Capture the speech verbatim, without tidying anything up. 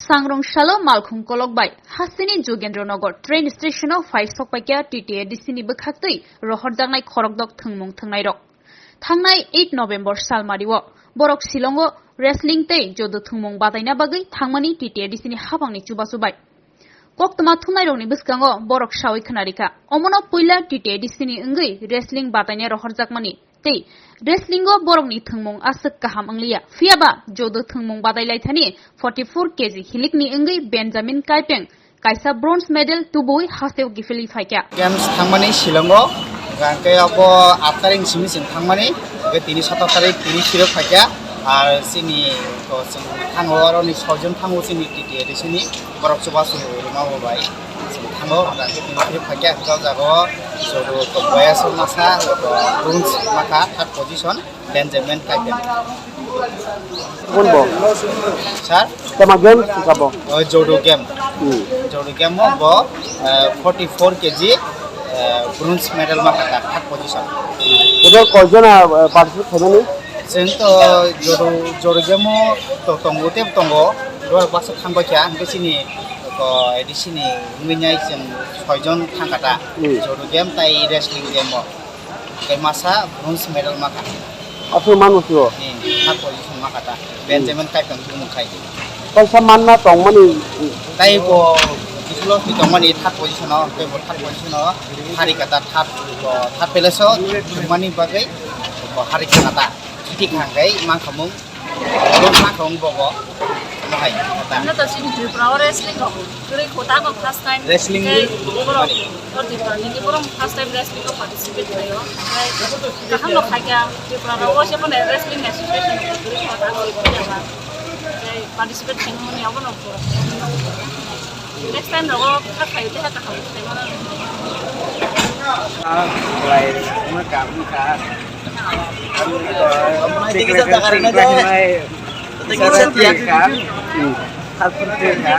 Sangrong salo malkhung kolok bai hasteni Jogendra Nagar train station o phai sokpaikha T T A D C ni bwkhaktwi rohorjaknai khorokdok thwngmung thwngnairok. Thangnai eight November salmario borok Shillong o wrestling tei judo thwngmung bataina bagwi thangmani T T A D C ni habangni chubachu bai. Koktwma thumnairokni bwskango borok sawi khwnarikha. Omono puila T T A D C ni wngwi wrestling bataina rohorjakmani tei wrestling o borokni thwngmung aswk kaham wngliya. Phiyaba judo thwngmung badailaithani forty four K G hilikni wngwi Benjamin Kaipeng kaisa bronze medal tubui hasteo kiphilwi phaikha. Games thangmani Shillong o, hwnkhe abo aat tarik simi chwng thangmani, hwnkhe tini sato tarik tini sirok phaikha. Ar chini to chwng thango, aroni soijon thango chini T T A D C ni borok chubachu rwma bo bai chwng thango, hwnkhe tini sirok phaikha, hwnkhe o jaga o judo tongbaia song masa, bronze makha third position. Benjamin Kaipeng. Kun bo? Sir? Tama game sika bo? Oh, judo game. Hmm. Judo game mo bo, eh, forty four K G, eh, bronze medal ma kata, third position. Ito koijon, eh, participate khaimani? Chwng to judo, judo game mo to tongo, tei tongo. Dua baksa thang bai kha, hwnkhe chini ko A D C ni wngwi nai chwng soijon thang kata. Hmm. Judo game tai wrestling game mo. Tei masa bronze medal makha. Aswk mano sio? Ni, third position makha ta. Benjamin Kaipeng tongmung khai. Kaisa manna tongmani. Tei bo Kisulo si tongmani third position o, tei bo third position o hari kata third, bo third place o tongmani bagwi bo hari kata ta. Chiti khangkai mangkhamung. Bro, ma khong bobo. Mo hai, ta. Ano to chini Tripura o wrestling rok kwrwi kho ta bo first time. Wrestling tei ni borok mani. O Tripura ni borok first time wrestling o participate khlaio. Tei kaham no khaikha Tripura rok o se bono wrestling association rok kwrwi kho ta bo khaijak ba. Tei participate khaimani abono borok. Next time rogo kha khayo tei kha kaham khaimano. Ah, lai, ma ka, ma ka. Mai tiki sa takar na de. Mai. Tiki sa tiya. Hmm. Half tiya.